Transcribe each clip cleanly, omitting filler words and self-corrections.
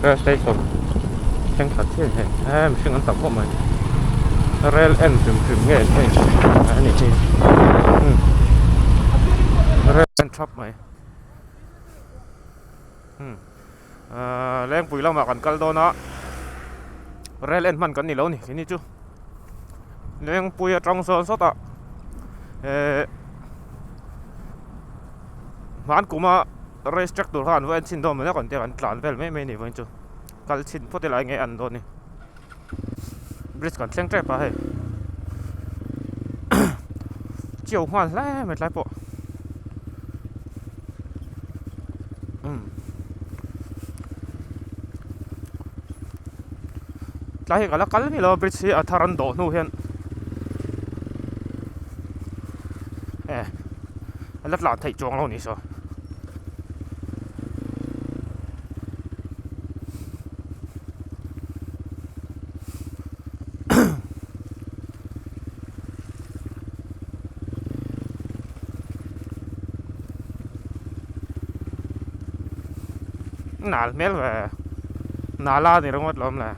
Rail station thenkhat chiah hi hei mihring an tam khawp mai rail en hrim hrim nge hei a ni hi rail en thap mai ahh lengpui lamah kan kal dawn a rail en hman kan ni lo ni keini chu lengpui atang sawn sawtah ehh hman kuma. Race track tur kha an va en chhin dawn mai a kan tia kan tlan vel mai mai a ni vawiin chu kal chhin phawt ila enge an dawn ni bridge kan thleng tep a hei chiau nghal hle mai tlai pawh umm tlai hi ka la kal miah lo a bridge hi a thar an dawh hnu hian eh. A la tlan theih chuang lo ni saw. Nal hmel ve nala ni ringawt lo awm le.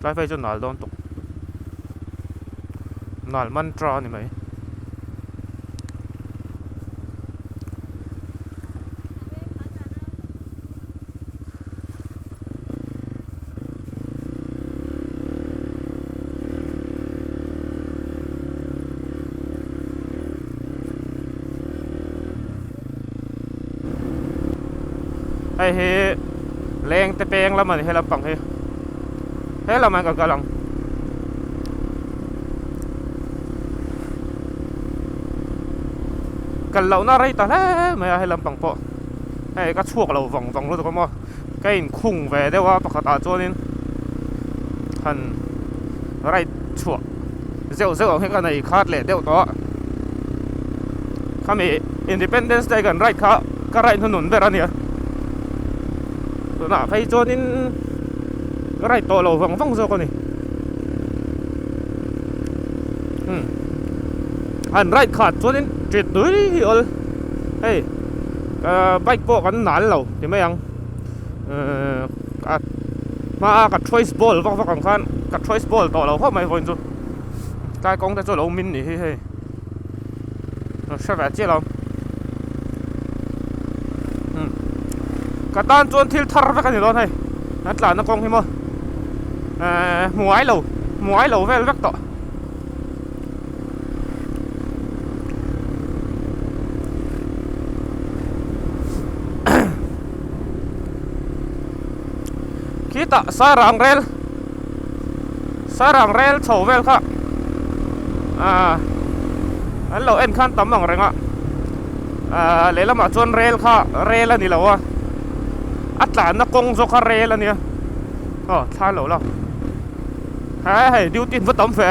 Tlai phei chu nal dawn tawh nal mantra a ni mai. Hei hi leng te peng lam a ni he lampang hi he lamah hian ka kal ang kal lohna rei ta hle mai a he lampang pawh hei ka chhuak lo vang vang lutuk a maw. Ka inkhung ve deuh a pakhatah chuanin han ride chhuah zeuh zeuh ang hi ka nei khat leh deuh tawh a khami independence day kan ride kha ka ride hnunun ber a nia tunah phei chuanin ka ride tawh lo vang vang zawk a ni umm han ride khat chuanin ṭit tui hi awl hei. Ahh bike pawh kan nal lo ti mai ang ehh a hma a ka choice ball vak vak ang khan ka choice ball tawh lo khawp mai vawiin chu tlai kawng te chu alo min nih hi hei hre ve chiah lo umm ka tan chuan thil thar vek a ni dawn hei a tlanna kawng hi maw ehh hmu ngai lo hmu ngai lo vel vek tawh. Khitah sarang rel sarang rel chho vel kha ah an lo en khan tam ang reng a ah lehlamah chuan rel kha rel a ni lo a a tlanna kawng zawk kha rel a nia aw thla lo la. He hei duty va tam ve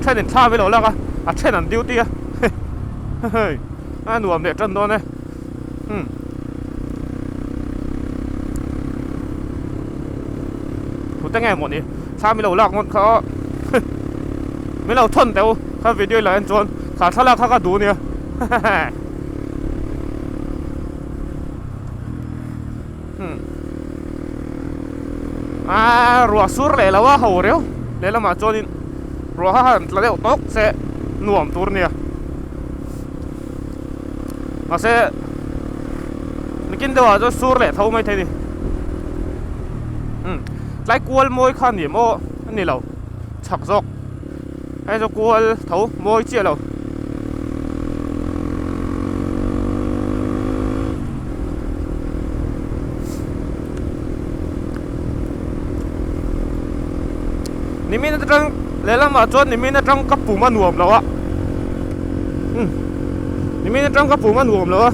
then in thla mai lo lak a a then an duty a hei a nuam leh tan dawn e umm tute nge mawni thla mai lo lak ngawt kha aw min lo thawn teh u kha video lah en chuan kha thlalak kha ka duh ania hehehe. Aaa ruah sur leh lo a ho reuh lehlamah chuanin ruah kha han tla deuh tawk se nuam tur nia mahse nikin deuhah chuan sur leh tho maithei a ni umm tlai kual mawi kha ni maw a ni lo chhak zawk hei chu kual tho mawi chiah lo. Nimin atang lehlamah chuan nimin atang ka pum a nuam lo a umm nimin atang ka pum a nuam lo a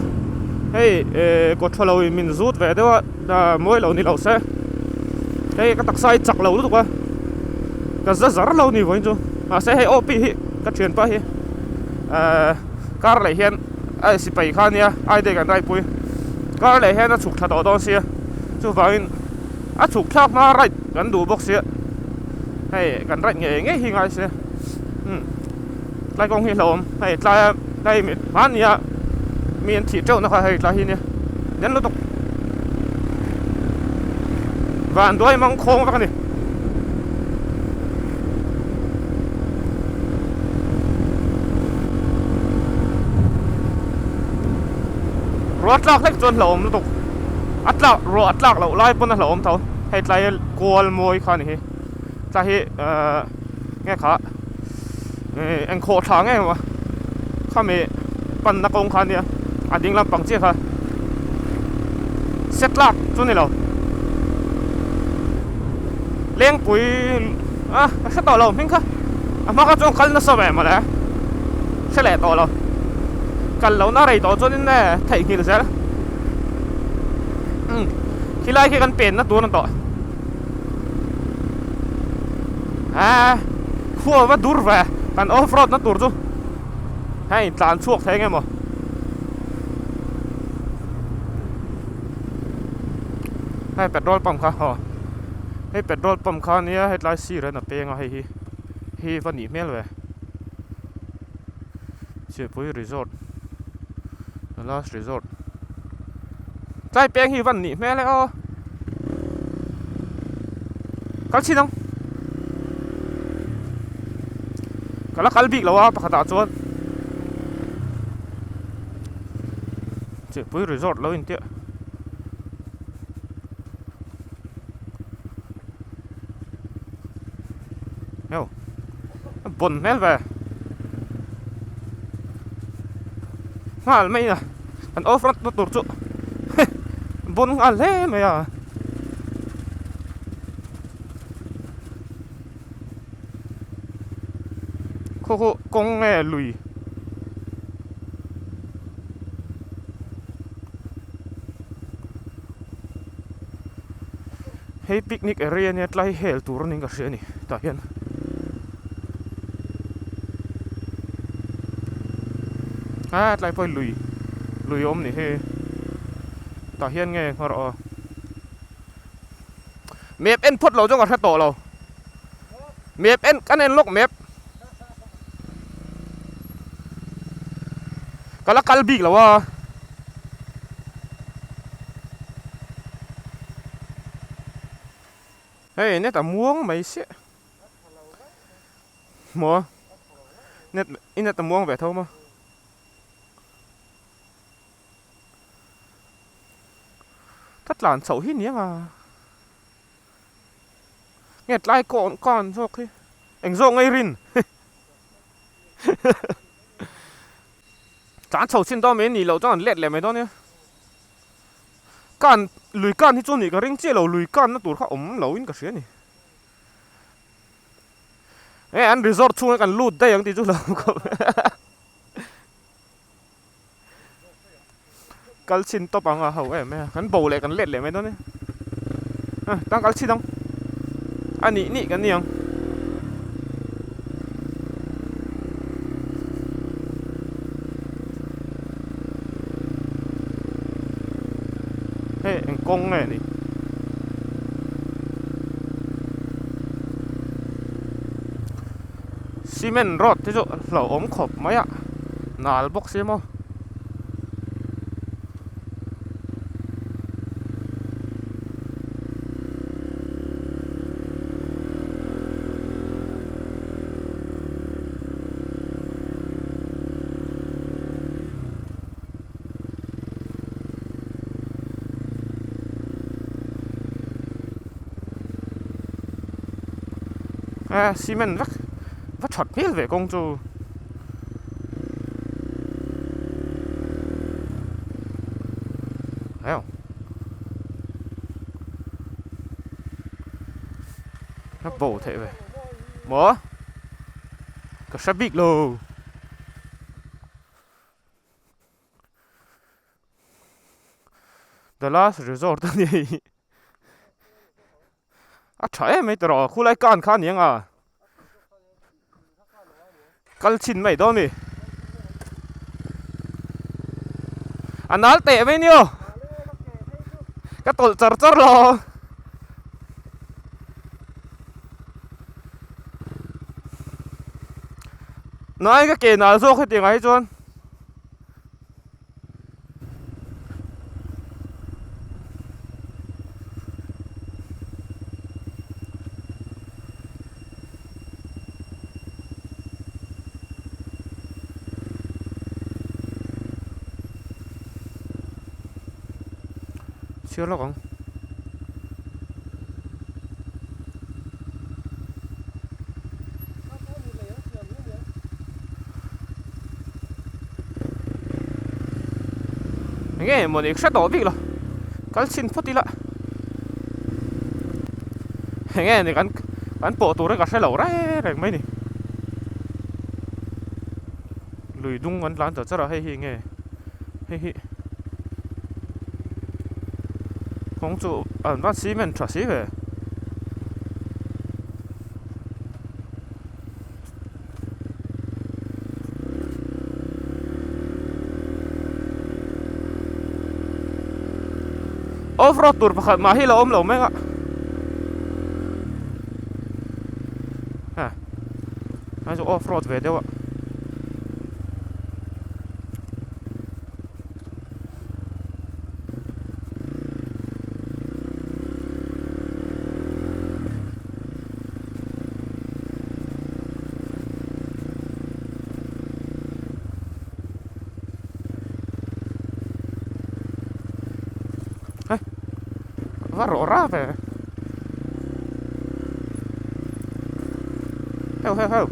hei eh kawtthalo in min zut ve deuh a mawi lo ni lo se hei ka taksa hi chak lo lutuk a ka za zar lo ni vawiin chu mahse hei aw pi hi ka thianpa hi eh kar leh hian a sipai kha ania I day kan raipui. Kar leh hian a chhuk thla tawh dawn sia chuvangin a chhuk thlak hma ride kan duh bawk sia hei kan ride ngei ngei hi ngai sia umm tlai kawng hi hlauhawm hei tlaia tlai hmania mi an thih teuh na kha hei tlai hi nia den lutuk van duai mang khawng vek a ni. Ruah tlak hlek chuan hlauhawm lutuk a tlak ruah a tlak loh lai pawn a hlauhawm tho hei tlai kual mawi kha a ni hi tlai hi ahh nge kha ih eng khawh thla nge maw khami panna kawng kha ania a ding lampang chiah kha set tlak chu ni lo lengpui a ka hre tawh lo hming kha a hma kha chuan kal nasa ve mawle hre leh tawh lo kal lohna rei tawh chuanin e theihnghilh zel umm khilai khi kan penna tur a ni tawh. Aa khua va dur ve kan off road na tur chu hei tlan chhuak thei eng emaw hei petrol pump kha aw hei petrol pump kha ania hetlai sir hian a peng a hei hi hei va nih hmel ve Chhipui resort the last resort tlai peng hi van nih hmel e aw kal chhin ang ka la kal bik lo a pakhat ah chuan Chhipui resort lo intiah heu a bawn hmel ve nghal mai a kan off road na tur chu bawn nghal hle mai a khaw khaw kawng nge lui. Hei picnic area ania tlai hel tur a niin ka hria a ni tah hian a tlai pawh hi lui lui a awm ni hei tah hian nge nghawr aw map en phawt lo zawng ka hre tawh lo map en kan en lawk map ka la kal bik lo a. Hei net a muang mai siah maw net i net a muang ve tho maw ka tlan chhoh hi nia nga nge tlai kawn kan zawk hi eng zawk nge i rin tlan chho chin dawn mai a nih loh chuan an let leh mai dawn nia. Kan lui kan hi chu nih ka ring chiah lo lui kanna tur kha awm lo in ka hria a ni. E an resort chhungah kan lut daih ang tih chu lo khawp kal chhin tawp ang a ho em em a kan bo leh kan let leh mai dawn e a tang kal chhin ang a nih nih kan ni ang. Hei eng kawng nge ni cement road te chu hlauhawm khawp mai a nal bawk sia maw. A cement vek va that hmel ve kawng chu. A bo theih ve maw ka hre bik lo the last resort a ni hei a tha em mai tawh khulai kan kha a ni ang a kal chhin mai dawn a ni a nal teh mai nia. Ka tawlh char char lo. Nai ka ke nal zawk hetiang ah hi chuan. Chhiar lawk ang. Enge mawni hre tawh bik lo kal chhin phawt ila enge ni kan kan pawh tur hi ka hre lo reng reng mai ni lui dung an tlan char char a hei hi enge hei hi kawng chu an van cement tha si ve. Off road tur pakhat mah hi la awm lo mek a ha a chu off road ve deuh a. Va rawh ra ve heu heu heu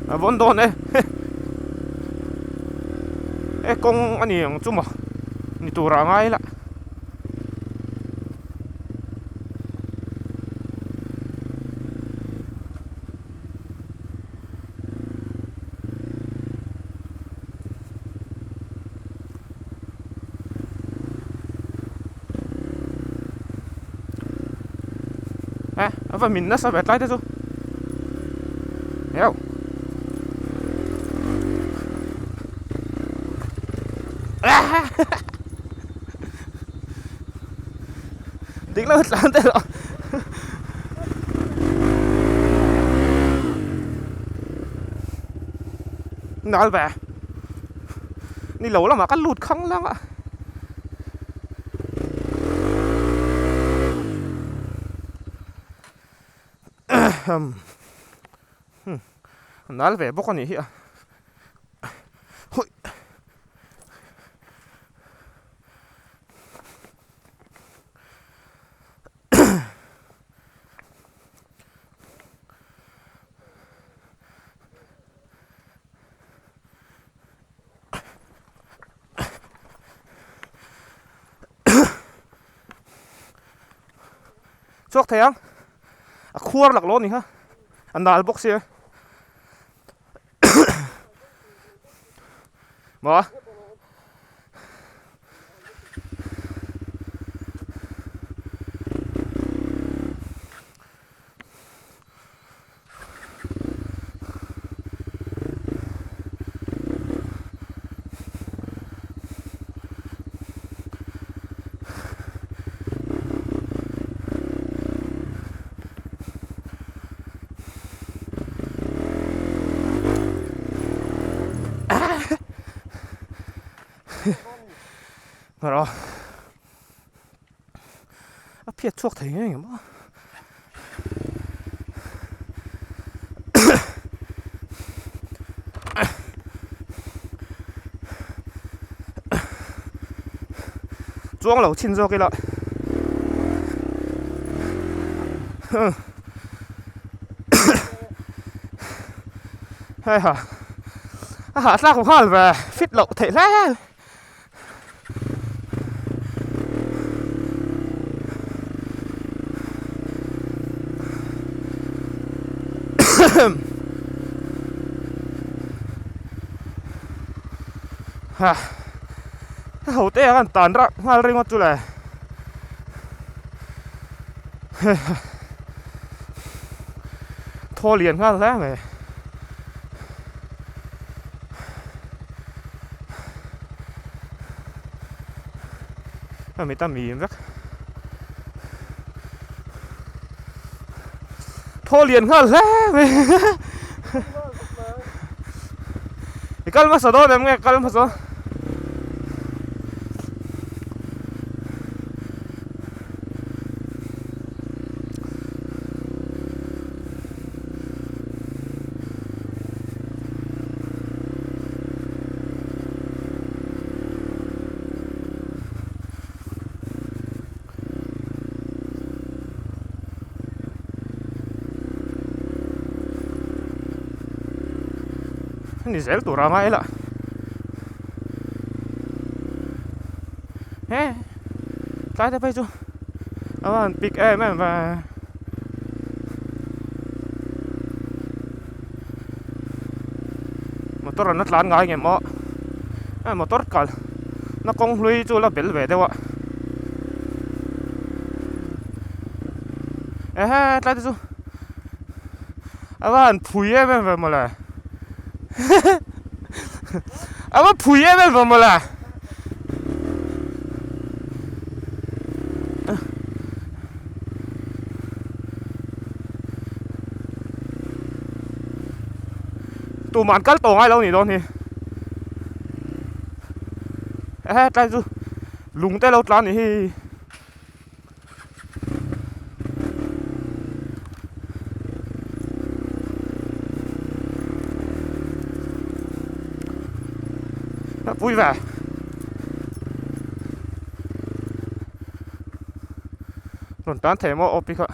a vawn dawn e e kawng a ni ang chu maw ni turah a ngai la. A a va min nasa ve tlai te chu eo dik lo tlan te lo nal ve ni lo lamah ka lut khang lang a. Nal ve bawk a nih hi a hawi. Chhuak thei ang a khuar lak lo a ni kha a nal bawk sia maw. A phiat chhuak thei ngei ngei maw. Chuang lo chhin zawk ila. Hei ha. A hahthlak nghal ve fit loh theih hle. Ha ho te a kan tan rak nghal ringawt chu le thaw lian nghal hle mai. A mit a mim vek. Thaw lian nghal hle mai. I kal hmasa dawn em nge kal hmasa? Ni zel tur a ngai lah he tlai te phei chu a va han pik em em ve. Motor an la tlan ngai ngem aw hei motor kal na kawng hlui chu la bel ve deuh a ehe tlai te chu a va han phui em em ve mawle a va phui em em ve mawle. Tumah an kal tawh ngai lo nih dawn hi ehe tlai chu lung te lo tlan nih hi pui ve. Rawn tan thei maw op i kha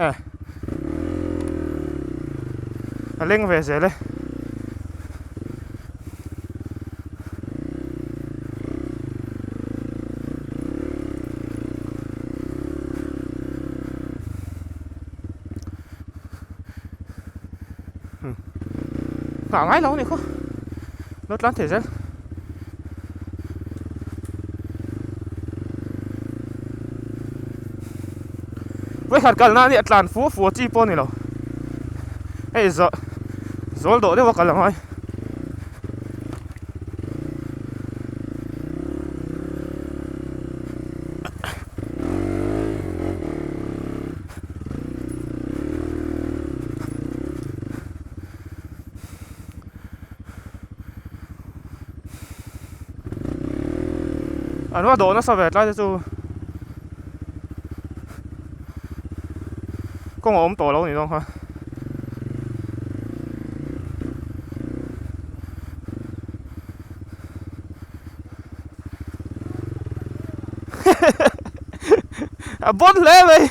eh a leng ve zel e. Nghah ngai lo a ni khaw lo tlan thei zel. Vawikhat kalna a nih a tlan fua fua chi pawh a ni lo hei zawh zawl dawh deuh a kal angai. An va dawh nasa ve tlai te chu kawng a awm tawh lo a nih dawn kha. A bawn hle mai.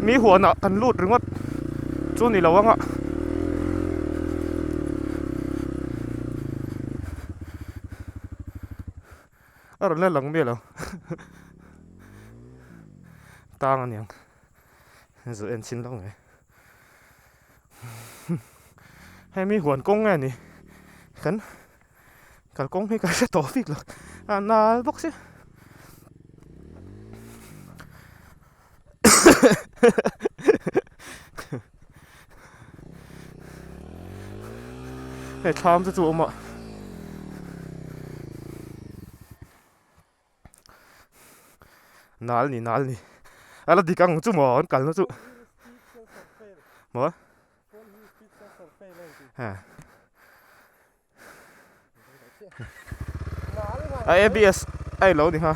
Mi huanah kan lut ringawt chu ni lo anga a rawn la lang miah lo tang aniang zu en chhin lo nge hei mi huan kawng nge ni kan kalkawng hi ka hre tawh bik lo a nal bawk si. Hei thlam te chu a awm a nal ni nal ni a la dik ang chu maw an kalna chu maw A ABS a ilo ni kha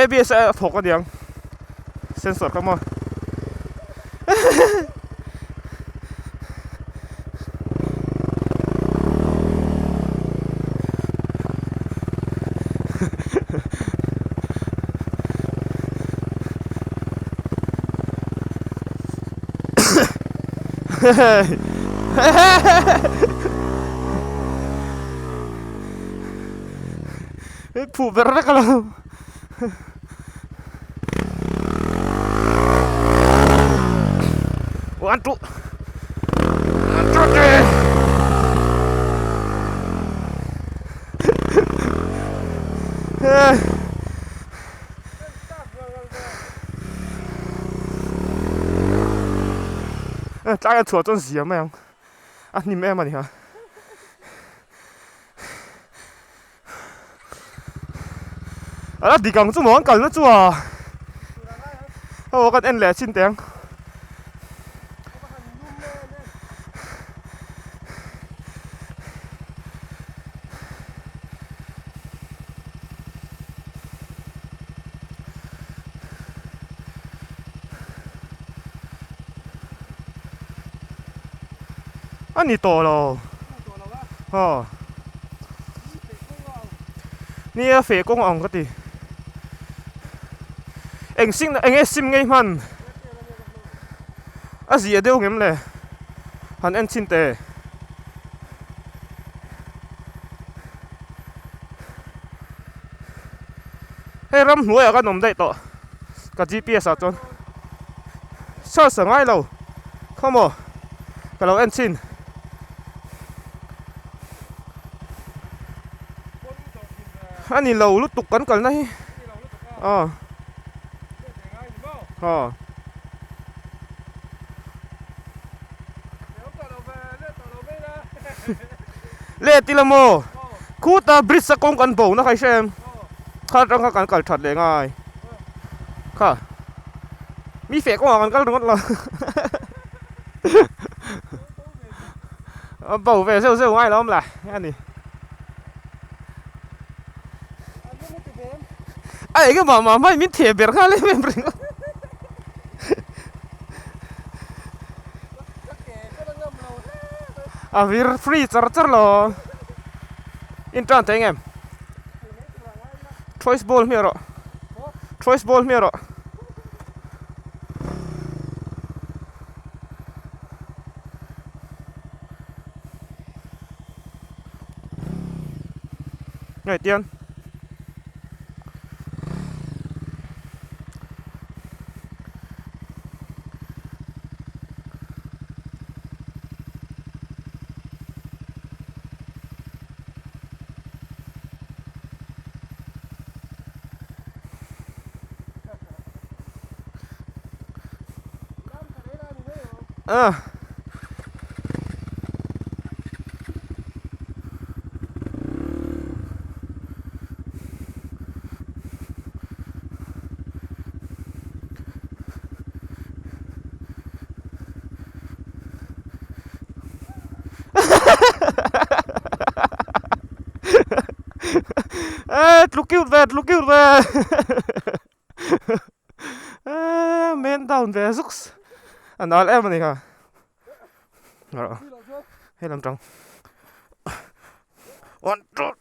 ABS a thawk a niang sensor kha maw Phuh ber vek alo. One two. One two three. Tlai a chhuah chuan zia mai ang a hnim em a ni ha. A la dik ang chu maw an kalna chu a aw kan en leh chin teh ang. A ni tawh lo aw nia feh kawng ang ka ti eng sing eng nge sim ngei hman a zia deuh ngem le han en chhin teh. Hei ramhnuaiah kan awm daih tawh ka gps ah chuan search a ngai lo khawmaw ka lo en chhin a ni lo lutuk kan kalna hi aw aw. Let ila maw? Khuta bridge a kawng kan bo na kha i hre em? Kha atang kha kan kal that leh ngai. Kha. Mi feh kawngah kan kal ringawt lo. A bo ve zeuh zeuh ngai lo awm la a ni. A eng emaw mah hmai min theh ber nghal em em ringawt. A vir free char char lo in tan thei ngem choice ball hmiah rawh choice ball hmiah rawh nge tian. Ah. Ê tlu cute ve tlu cute ve ê men down ve zuks a nal em a ni kha hei lam tang one two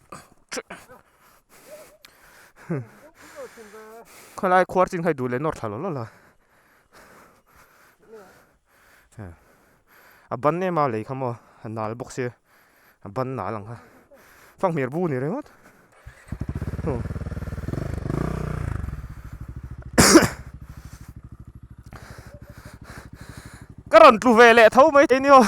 three khawlai khuar chin kha i duh leh nawr thla lo lo la. A ban em a lei kha maw a nal bawk sia a ban nal ang kha fanghmir bu ni ringawt ka rawn tlu ve leh tho mai thei ni aw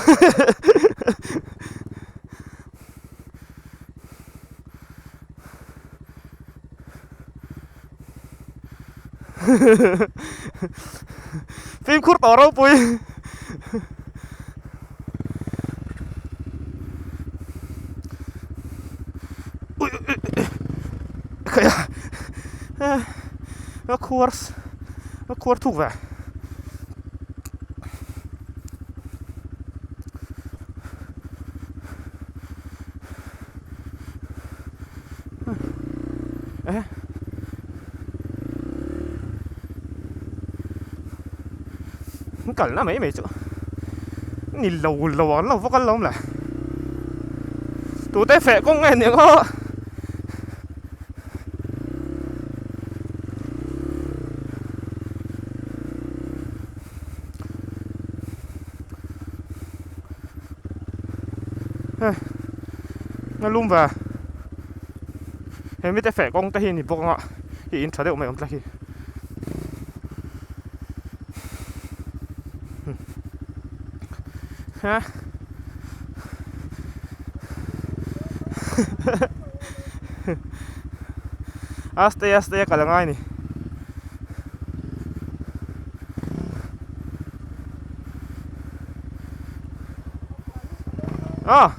Fimkhur tawh ropui. Ui ui ui Khaia a khuar a khuar thuk ve. Eh. Kalna mai mai chu ni lo lo an lo va kal lo awm le tute feh kawng nge ni ang aw. Na lum ve he mite feh kawng te hi ni bawk anga hi in tha deuh mai awm tlat hi ha aste aste a kal angai ni. A.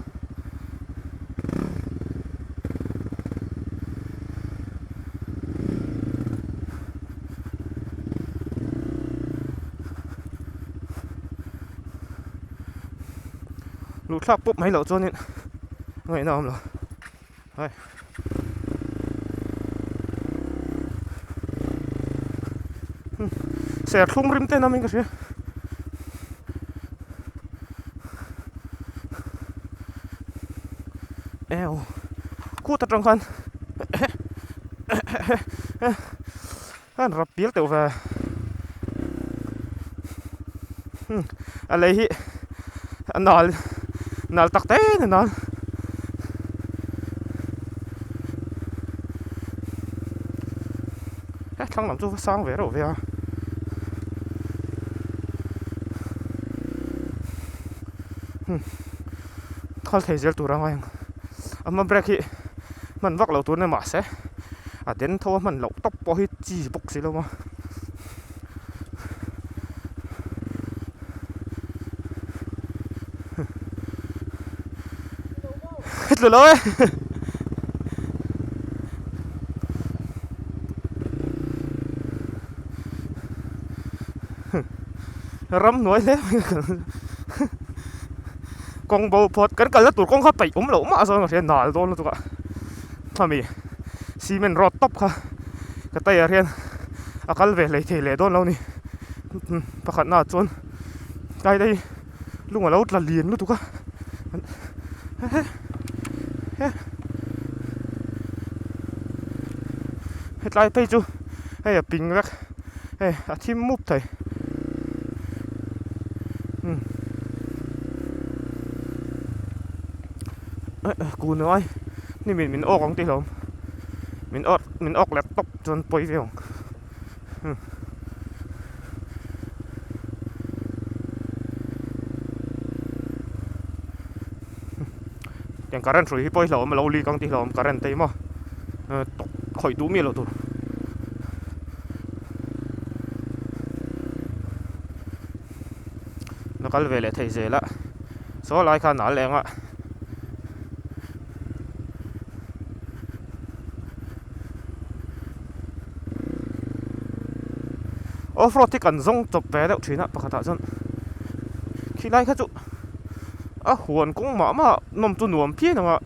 Luh thlak pawp mai loh chuanin ngaihna a awm lo. Hai. Serthlum rim ten awmin ka hria. Eo. Kut atang khan an rap pial teuh ve. A lei hi a nal nal tak te a nal. He thlang lam chu va sang ve reuh ve a. Khal thei zel tur a ngai ang. A hma brake hi hman vak loh tur a ni mahse a den tho a hman loh tawp pawh hi chi bawk si lo a. Tlu lo e. Ram hnuai hle mai ka kawng bo phawt kan kalna tur kawng kha peih awm loh mah zawng ka hria nal dawn lutuk a khami cement road tawp kha ka tyre hian a kal ve hlei thei leh dawn lo a ni pakhatna ah chuan tlai te hi lung a lo tla lian lutuk a hetlai phei chu hei a ping vek hei a thim mup thei kun ngai ni min min awk ang tih hlawm min awk min awk leh tawp chuan pawi viau ang. Tiang current hrui hi pawi hlauhawm a lo leak ang tih hlauhawm current te hi maw tawk khawih duh miah loh tur. La kal ve leh thei zel a saw lai khan a leng a. Off road hi kan zawng chawp ve deuh thin a pakhatah chuan khilai kha chu a huan kawng mah mah nawm chu nuam phian ang a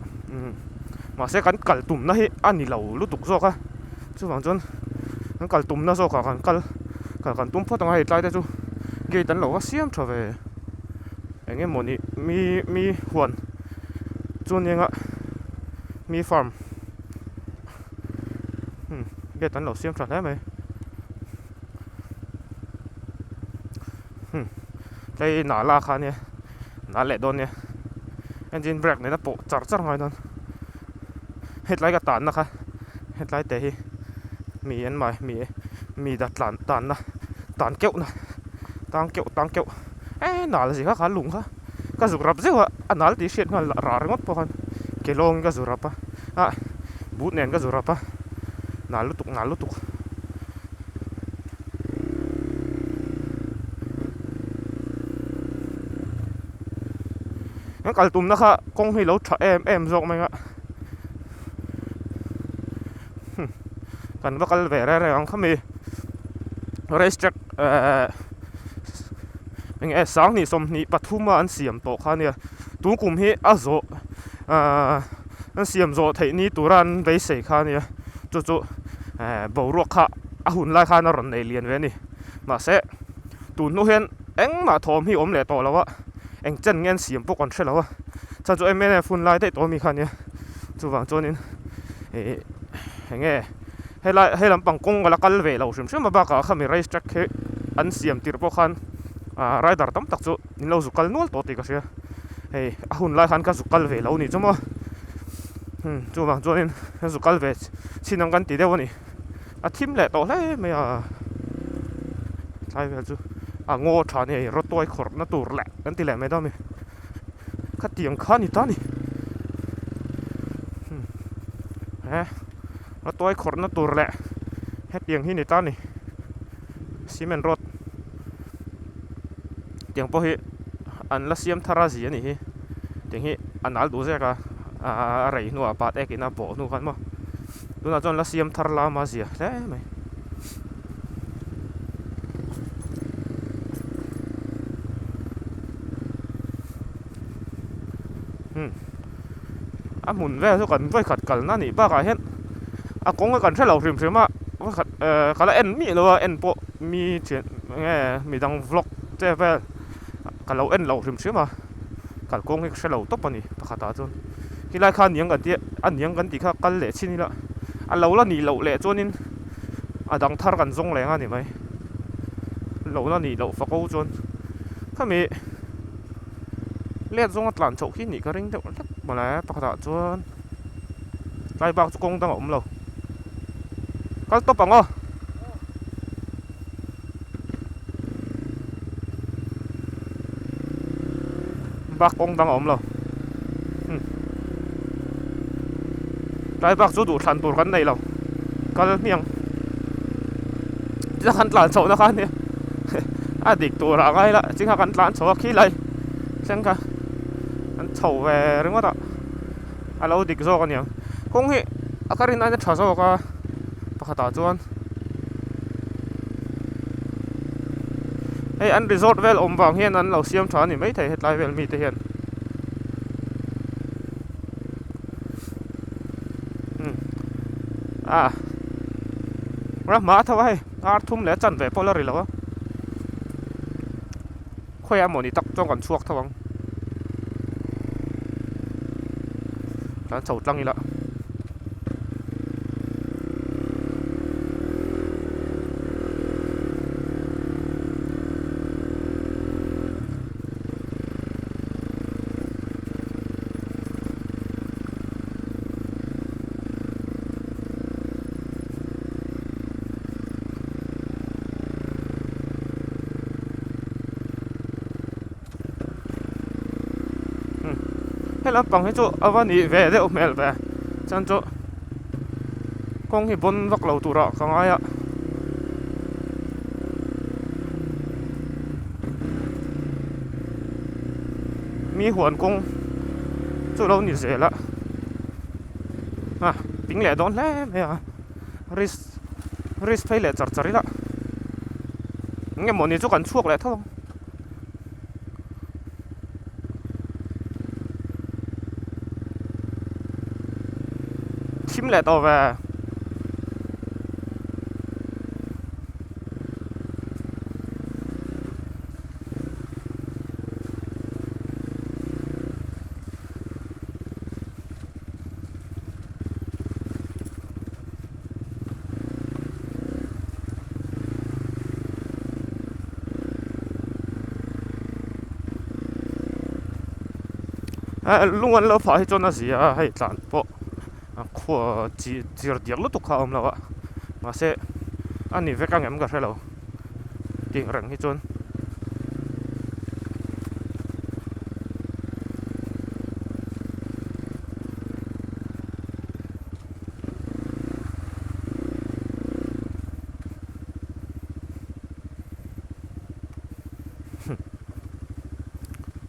mahse kan kal tumna hi a ni lo lutuk zawk a chuvang chuan kan kal tumna zawkah kan kal kal kan tum phawt ang a hei tlai te chu gate an lo va siam tha ve eng emawni mi mi huan chu nia nga mi farm. Gate an lo siam tha hle mai tlai nala kha ania nal leh dawn nia engine brake nena pawh char char ngai dawn hetlai ka tanna kha hetlai te hi mi an mai mi mi da tlan tanna tan keuh na tang keuh tang keuh e nal zia kha kha lung kha ka zuk rap zeuh a a nal tih hriat nghal rah ringawt pawh khan ke lawngin ka zu rap a ah boot nen ka zu rap a nal lutuk nal lutuk. Kan kal tumna kha kawng hi lo tha em em zawk mai a kan va kal ve reng reng ang khami race track ehh. Eng nge sanghnih 23 a an siam tawh kha ania tun kum hi a zawh ahh an siam zawh theih ni tura an beisei kha ania chu chu ehh boruak kha a hun lai khan a rawn nei lian ve a ni mahse tun hnu hian engmah thawm hi awm leh tawh lo a eng chen nge an siam pawh kan hre lo a chhan chu mnf hun lai daih tawh ami kha ania chuvang chuanin ih eng nge. Helai he lampang kawng a la kal ve lo hrim hrim a bakah khami race track hi an siam tirh pawh khan ah rider tam tak chu in lo zu kal nual tawh tih ka hria hei a hun lai khan ka zu kal ve lo ni chu maw hmm chuvang chuanin ka zu kal ve chin ang kan ti deuh a ni a thim leh tawh hle mai a tlai vel chu a ngaw tha a ni hei rawtuai khawrhna tur leh kan ti leh mai dawn a mi khatiang kha a ni ta a ni hmm he. A tuai khawrhna tur leh hetiang hi ni ta a ni cement road tiang pawh hi an la siam thar a zi a nih hi tiang hi a nal duh zek a a rei hnuah pat ek in a bawh hnu khan maw tunah chuan la siam thar lam a zia hle mai. Hmm a hmun vel chu kan vawikhat kalna anih bakah hian a kawng a kan hre lo hrim hrim a vawikhat ehh ka la en miah lo a en pawh mi thian enge midang vlog che vel ka lo en lo hrim hrim a kalkawng hi ka hre lo tawp a ni pakhatah chuan helai kha aniang kan tia aniang kan tih kha kal leh chin ila a lo la nih loh leh chuanin a dang thar kan zawng leng a ni mai lo la nih loh fako chuan khami let zawnga tlan chhoh khi nih ka ring deuh hlek mawle pakhatah chuan tlai bak chu kawng dang a awm lo kal tawp ang aw. Bak kawng dang a awm lo tlai bak chu duhthlan tur kan nei lo kal hmiang tila kan tlan chhoh na kha ania a dik tur ah ngai la chingha kan tlan chho a khi lai thleng kha an chho ve ringawt a a lo dik zawk aniang kawng hi a ka rin aiin a tha zawk a pakhatah chuan hei an resort vel awm vang hian an lo siam tha a ni maithei hetlai vel mite hian ah ram hma tho a hei kar thum leh a chanve pawh la ri lo a khawiah emaw ni tak chuan kan chhuak tho ang kan chho tlang ila. He lampang hi chu a va nih ve deuh hmel ve chuan chu kawng hi bawn vak lo turah ka ngai a. Mi huan kawng chu lo ni zel a a ping leh dawn hle mai a risk risk phei leh char char ila eng nge mawni chu kan chhuak leh tho ang. Thim leh tawh ve. Lung an lo phah hi chuan a zia a hei tlan pawh a khua chi chir diak lutuk kha a awm lo a mahse a ni vek ang em ka hre lo tih reng hi chuan.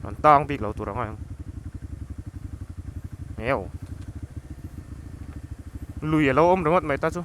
An tang bik lo tur ang ang eo lui a lo awm ringawt mai ta chu.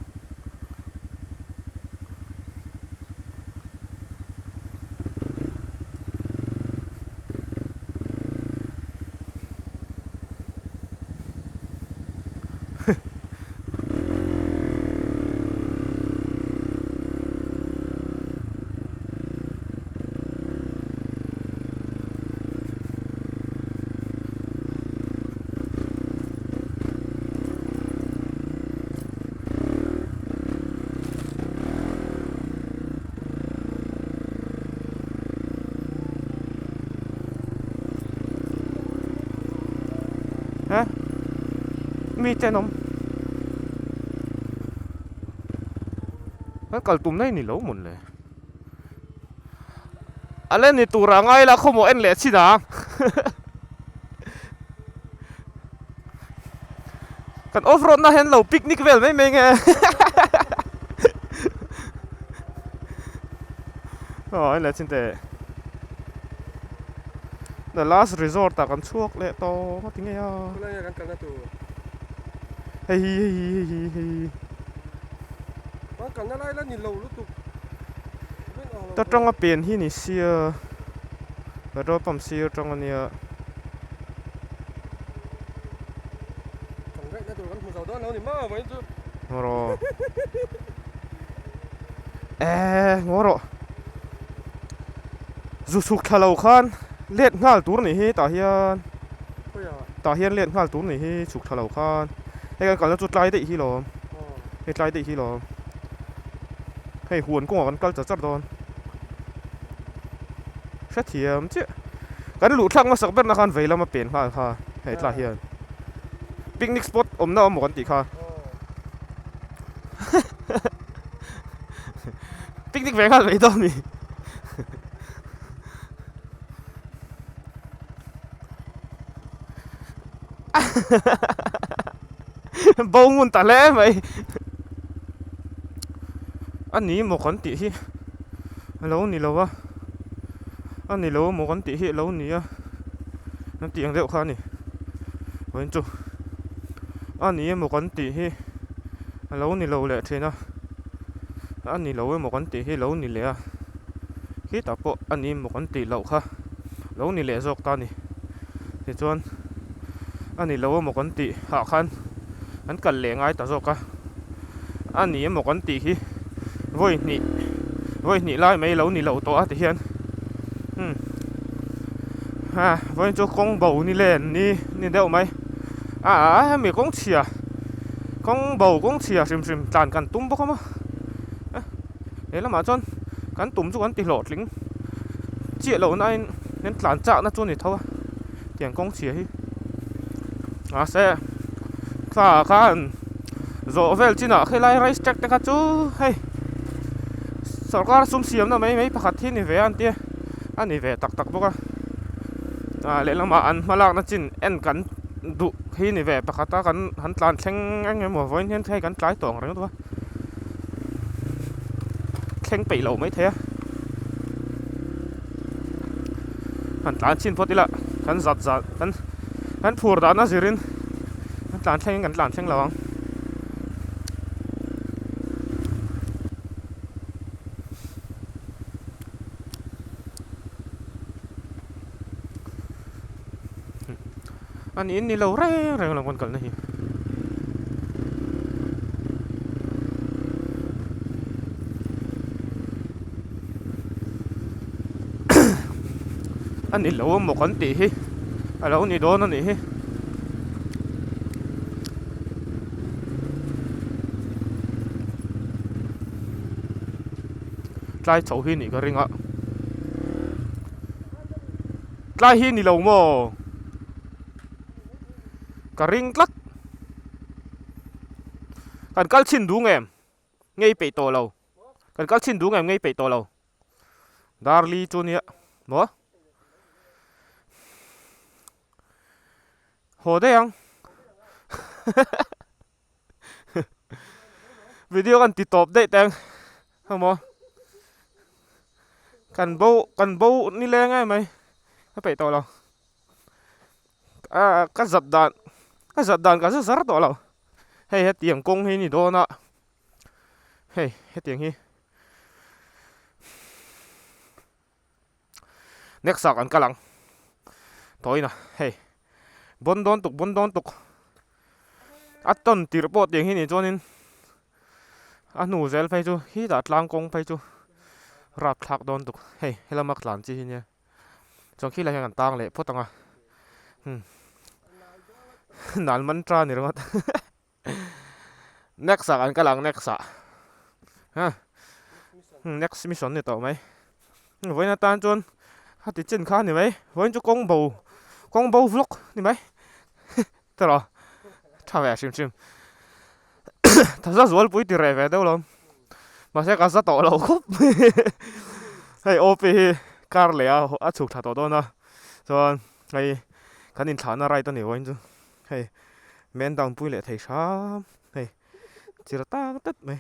He mi tenawm kan kal tum na hi ni lo mawn le a la ni tur ah ngai la khawmawh en leh chin ang kan off road na hian lo picnic vel mai mai nge aw en leh chin teh. The last resort ah kan chhuak leh tawh a ti ngei a. Khulai nge kan kalna tur? Hei hi hei hi hei hi hei hi. Kan kalna lai la ni lo lutuk. Ta tanga pen hi ni sia petrol pump sir tang ania. Kan ngaihna tur kan hmu zo dawn lo ni maw vawiin chu. Ngaw rawh. Eee ngaw rawh. Zu chhuk thla lo khan let nghal tur nih hi tah hian tah hian let nghal tur nih hi chhuk thla lo khan hei kan kalna chu tlai daih hi lawm hei tlai daih hi lawm hei huan kawngah kan kal char char dawn hrethiam chiah kan luh thlak hmasak berna khan vei lama pen nghal kha hei tlah hian picnic spot awmna awm maw kan tih kha. Picnic ve nghal mai dawn ni. Bo ngun ta hle mai. A ni maw kan tih hi a lo ni lo a, a ni lo maw kan tih hi a lo ni a, an tih ang deuh kha a ni. Vawiin chu a ni emaw kan tih hi a lo ni lo leh thin a. A ni lo emaw kan tih hi lo ni leh a, khitah pawh a ni emaw kan tih loh kha lo ni leh zawk ta a ni. Tichuan a ni lo emaw kan tih ah khan an kal leh ngai ta zawk a, a ni emaw kan tih hi vawi hnih vawi hnih lai mai lo ni lo tawh a tihian umm ha vawiin chu kawng bo ni len ni ni deuh mai a hemi kawng chhia. Kawng bo kawng chhia hrim hrim tlan kan tum bawk a maw he lamah chuan kan tum chu kan ti hlawhtling chiah loh nain kan tlan chakna chu a ni tho a tiang kawng chhia hi mahse thla ah khan zawh vel chinah helai race track te kha chu hei sawrkar sum siamna mai mai pakhat hi a ni ve a an tia a ni ve tak tak bawk a ah lehlamah an hmalakna chin en kan duh hi ni ve pakhat a kan han tlan thleng eng emaw vawiin hian hei kan tlai tawh ang reng a thleng peih loh maithei a han tlan chhin phawt ila kan zat zat kan kan phur dan a zirin kan tlan thleng in kan tlan thleng lo ang. A niin ni lo reng reng lo kan kalna hi. A ni lo emaw kan tih hi a lo ni dawn a nih hi. Tlai chho hi nih ka ring a. Tlai hi ni lo maw? Ka ring tlat. Kan kal chhin duh ngem? Ngei peih tawh lo. Kan kal chhin duh ngem? Ngei peih tawh lo. Darli chu nia maw? Haw daih ang. Video kan ti tawp daih teng emaw kan bo kan bo ni leng em mai ka peih tawh lo ah ka zat dan ka zat dan ka za zar tawh lo hei hetiang kawng hi ni dawn a hei hetiang hi. Next ah kan kal ang tawhin a hei bawn dawn tuk bawn dawn tuk a tawn tirh pawh tiang hi nih chuanin a hnu zel phei chu khitah tlang kawng phei chu rapthlak dawn tuk hei helama tlan chi hi nia chuan khilai hian kan tang leh phawt ang a hmm nal mantra ni ringawt. Next ah kan kal ang next ah ha next mission ni tawh mai vawiin atan chuan a ti chin kha a ni mai vawiin chu kawng bo kawng bo vlog ni mai tiraw tha ve hrim hrim tha za zualpui ti reh ve deuh lo mahse ka za tawh lo khawp mai hei OP hi kar leh a a chhuk tha tawh dawn a chuan hei kan inthlahna ride a ni vawiin chu. Hei men down pui leh thei hram hei chira tak tak mai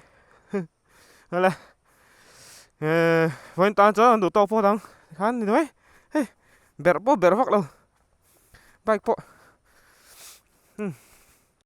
hala eh vawiin tan chuan an duh tawk phawt ang tikhan ni mai hei. Berh pawh berh vak lo bike pawh.